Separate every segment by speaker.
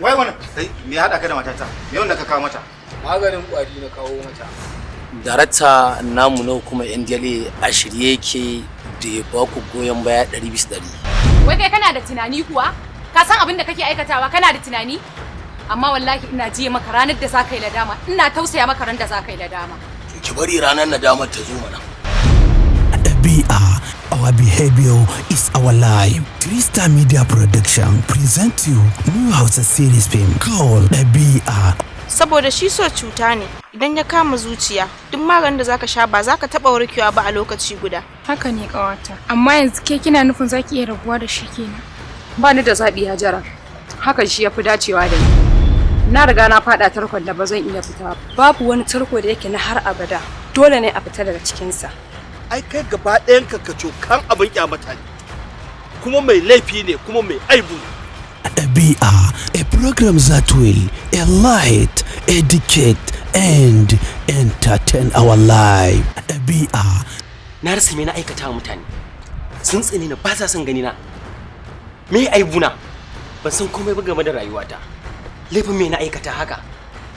Speaker 1: Wai wannan, kai, me ya haɗa ka da matata? Me wannan ka kawo mata?
Speaker 2: Maganin kwari na kawo mata.
Speaker 3: Darakta namu na hukumar NDLEA a shirye yake da ya ba ku goyon baya 100%.
Speaker 4: Wai kai, kana da tunani kuwa? Ka san abin da kake aikatawa? Kana da tunani? Amma wallahi ina jiye maka ranar da za ka yi nadama, ina tausaya maka ran da za ka yi nadama.
Speaker 3: To, ki bari ranar nadamar ta zo mana.
Speaker 5: Ɗabi'a, our behavior is our life. Three-Star Media Production present you new Hausa series film called Ɗabi'a.
Speaker 6: Saboda shi so cuta ne, idan ya kama zuciya, duk maganin da zaka sha ba zaka taba warkewa ba a lokaci guda.
Speaker 7: Haka ne, ƙawata. Amma yanzu ke kina nufin zaki iya rabuwa da shi kenan?
Speaker 4: Ba ni da zaɓi, Hajara. Hakan shi ya fi dacewa da ni. Na riga na faɗa tarkon da ba zan iya fita ba.
Speaker 8: Babu wani tarko da yake na har abada, dole ne a fita daga cikinsa.
Speaker 9: Ai kai gaba ɗayan ka cokan abin kyamata ne, kuma mai laifi ne, kuma mai aibu ne.
Speaker 5: Ɗabi'a, a program that will enlight, educate, and entertain our life. Ɗabi'a.
Speaker 10: Na rasa me na aikata wa mutane. Sun tsine ni, ba sa son gani na. Me aibuna? Ban san komai ba game da rayuwata. Laifin me na aikata haka?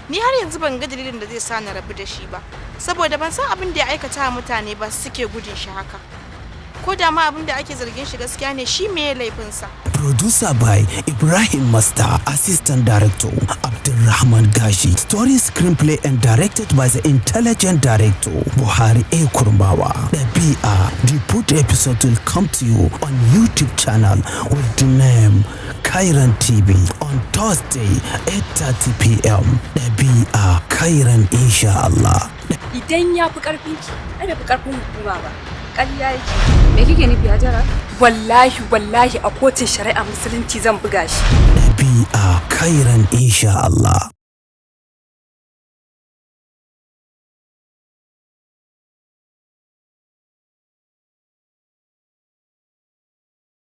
Speaker 6: Ni har yanzu ban ga dalilin da zai sa na rabu da shi ba, saboda ban san abin da ya aikata wa mutane ba suke gudun shi haka. Ko da ma abin da ake zargin shi gaskiya ne, shi meye laifinsa?
Speaker 5: Producer by Ibrahim Master, Assistant Director Abdulrahman Gashi, Story, screenplay and directed by the intelligent director Buhari A. Kurmawa. Ɗabi'a, the put episode will come to you on YouTube channel with the name Kairan TV on Thursday, 8:30 p.m. Ɗabi'a, Kairan insha Allah.
Speaker 8: Idan ya fi ƙarfinki, ai bai fi ƙarfin hukuma ba. Ƙarya yake.
Speaker 4: Me kike nufi, Hajara?
Speaker 8: Wallahi, wallahi a kotun shari'a Musulunci zan buga shi.
Speaker 5: Ɗabi'a, Kairan insha Allah.